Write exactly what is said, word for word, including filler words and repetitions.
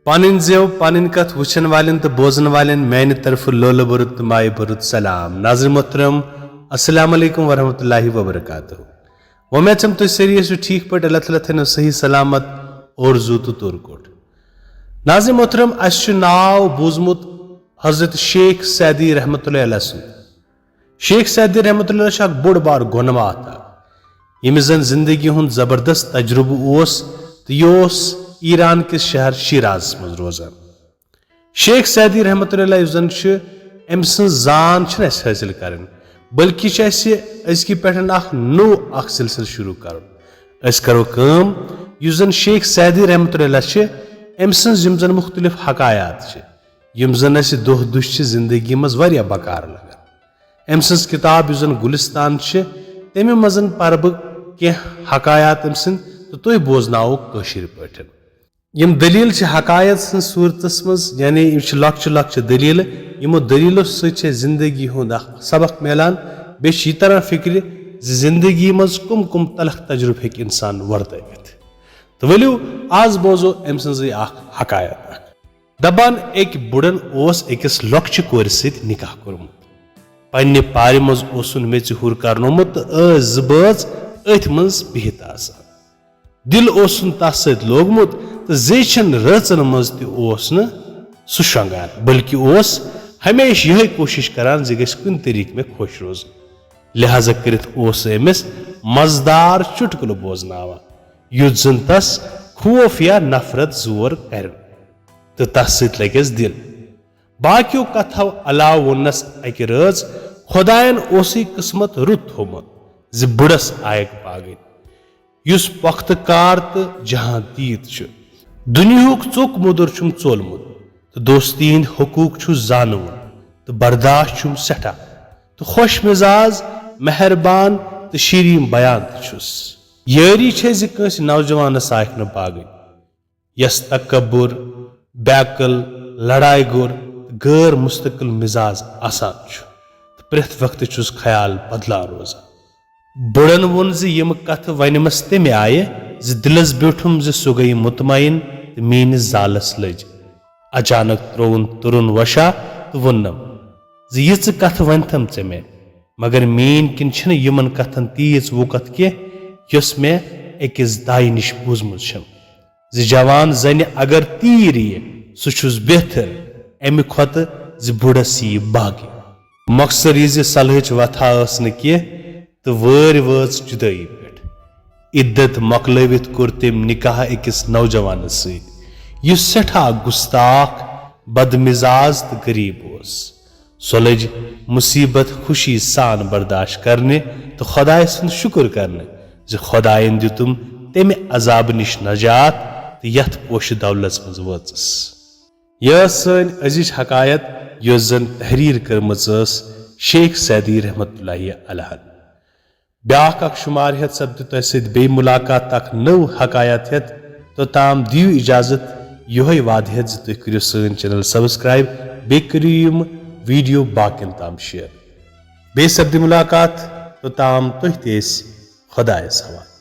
پنٕنۍ زٮ۪و، پنٕنۍ کتھ وٕچھن والٮ۪ن تہٕ بوزن والٮ۪ن میانہِ طرفہٕ لولہٕ بوٚرُت تہٕ مایہِ بوٚرُت سلام۔ ناظرین محترم، السلام علیکم ورحمۃ اللہ وبرکاتہ۔ وۄمید چھم تُہۍ سٲری ٲسِو ٹھیٖک پٲٹھۍ، اللہ تعالیٰ تھٲینو صحیح سلامت اور زوٗ تہٕ توٚر کوٚٹ۔ ناظرین محترم، اسہِ چھُ ناو بوٗزمُت حضرت شیخ سعدی رحمۃ اللہ علیہ سُنٛد۔ شیخ سعدی رحمۃ اللہ چھُ اکھ بوٚڑ بار گۄنہٕ واتھا، ییٚمِس زن زندگی ہُنٛد زبردست تجربہٕ اوس، تہٕ یہِ اوس ایران کِس شہر شیرازس منٛز روزان۔ شیخ سعدی رحمۃ اللہ علیہ یُس زن چھُ، أمۍ سٕنٛز زان چھِنہٕ اَسہِ حٲصِل کرٕنۍ، بلکہِ چھِ اَسہِ أزکہِ پٮ۪ٹھ اکھ نوٚو اکھ سلسلہٕ شروع کرُن۔ أسۍ کرو کٲم، یُس زن شیخ سعدی رحمۃ اللہ علیہ چھِ، أمۍ سٕنٛز یِم زن مُختٔلِف حکایات چھِ، یِم زن اَسہِ دۄہ دُش چھِ زندگی منٛز واریاہ بکار لگان۔ أمۍ سٕنٛز کِتاب یُس زن گُلِستان چھِ، تَمہِ منٛز پرٕ بہٕ کینٛہہ حکایات أمۍ سٕنٛدۍ تہٕ تُہۍ بوزناوو کٲشِر پٲٹھۍ۔ یِم دٔلیٖل چھِ حکایت سٕنٛز صوٗرتس منٛز، یعنی یِم چھِ لۄکچہِ لۄکچہِ دٔلیٖلہٕ، یِمو دٔلیٖلو سۭتۍ چھِ اَسہِ زندگی ہُنٛد اکھ سبق میلان۔ بیٚیہِ چھِ یہِ تران فِکرِ زِ زندگی منٛز کم کم تلخ تجربہٕ ہیٚکہِ انسان ورتٲوِتھ۔ تہٕ ؤلِو، آز بوزو أمۍ سٕنٛزٕے اکھ حکایت اکھ۔ دپان، أکۍ بُڑن اوس أکِس لۄکچہِ کورِ سۭتۍ نکاح کوٚرمُت۔ پننہِ پارِ منٛز اوسُن میژِ ہُر کرنومُت تہٕ ٲسۍ زٕ بٲژ أتھۍ منٛز بِہِتھ آسان۔ دِل اوسُن تس سۭتۍ لوگمُت تہٕ زیچھن رٲژن منٛز تہِ اوس نہٕ سُہ شۄنٛگان، بلکہِ اوس ہمیشہِ یِہے کوٗشِش کران زِ گژھِ کُنہِ طریٖقہٕ مےٚ خۄش روزُن۔ لہذا کٔرِتھ اوس سُہ أمِس مزٕدار چُٹکُلہٕ بوزناوان، یُتھ زن تس خوف یا نفرت زور کرِ تہٕ تس سۭتۍ لگٮ۪س دِل۔ باقیو کتھو علاوٕ ووٚننس اکہِ رٲژ، خۄداین اوسُے قٕسمت رُت تھوومُت زِ بُڑس آیکھ باگٕنۍ، یُس پۄختہٕ کار تہٕ جہان تیٖت چھُ۔ دُنیاہُک ژوٚک موٚدُر چھُم ژولمُت تہٕ دوستی ہٕنٛدۍ حقوٗق چھُس زانوُن تہٕ برداش چھُم سٮ۪ٹھاہ تہٕ خۄش مِزاز، مہربان تہٕ شیٖریٖن بیان تہِ چھُس۔ یٲری چھے زِ کٲنٛسہِ نوجوانس آیکھ نہٕ باگٕنۍ، یس تکبر، بیقل، لڑایہِ گوٚر تہٕ غٲر مستقل مزاج آسان چھُ تہٕ پرٛٮ۪تھ وقتہٕ چھُس خیال بدلان روزان۔ بُڑن ووٚن زِ یِم کتھٕ ونِمس تمہِ آیہِ زِ دِلس بیوٗٹھُم زِ سُہ گٔیہِ مطمئن تہٕ میٲنِس زالس لٔج۔ اچانک ترووُن تُرُن وشا تہٕ ووٚننم زِ یِژٕ کتھٕ ونتھم ژےٚ مےٚ، مگر میٲنۍ کِنۍ چھِنہٕ یِمن کتھن تیٖژ وُکتھ کینٛہہ یۄس مےٚ أکِس دایہِ نِش بوٗزمٕژ چھم۔ زِ جوان زنہِ اگر تیٖر یِیہِ، سُہ چھُس بہتر امہِ کھۄتہٕ زِ بُڑس یِیہِ باگہِ۔ مۄخصر یہِ زِ صلحٕچ وتھا ٲس نہٕ کینٛہہ تہٕ وٲرۍ وٲژ جُدٲیی پٮ۪ٹھ۔ عدت مۄکلٲوِتھ کوٚر تٔمۍ نکاح أکِس نوجوانس سۭتۍ، یُس سٮ۪ٹھاہ گُستاخ، بدمزاج تہٕ غریب اوس۔ سۄ لٔج مُصیبت خوشی سان برداشت کرنہِ تہٕ خۄدایہِ سُنٛد شُکر کرنہِ زِ خۄدایَن دیُتُم تمہِ عذابہٕ نِش نجات تہٕ یتھ پوشہٕ دولژ منٛز وٲژٕس۔ یہِ ٲس سٲنۍ أزِچ حکایت، یۄس زن تحریر کٔرمٕژ ٲس شیخ سعدی رحمت اللہ علیہ۔ بیاکھ اکھ شمار ہیتھ سپدِ تۄہہِ سۭتۍ بیٚیہِ ملاقات اکھ نٔو حکایت ہیتھ۔ توٚتام دِیِو اجازت، یِہوٚے وعدٕ ہیتھ زِ تُہۍ کٔرِو سٲنۍ channel subscribe، بیٚیہِ کٔرِو یِم video باقین تام share۔ بیٚیہِ سپدِ ملاقات، توٚتام تُہۍ تہِ ٲسۍ خۄدایس حوالہٕ۔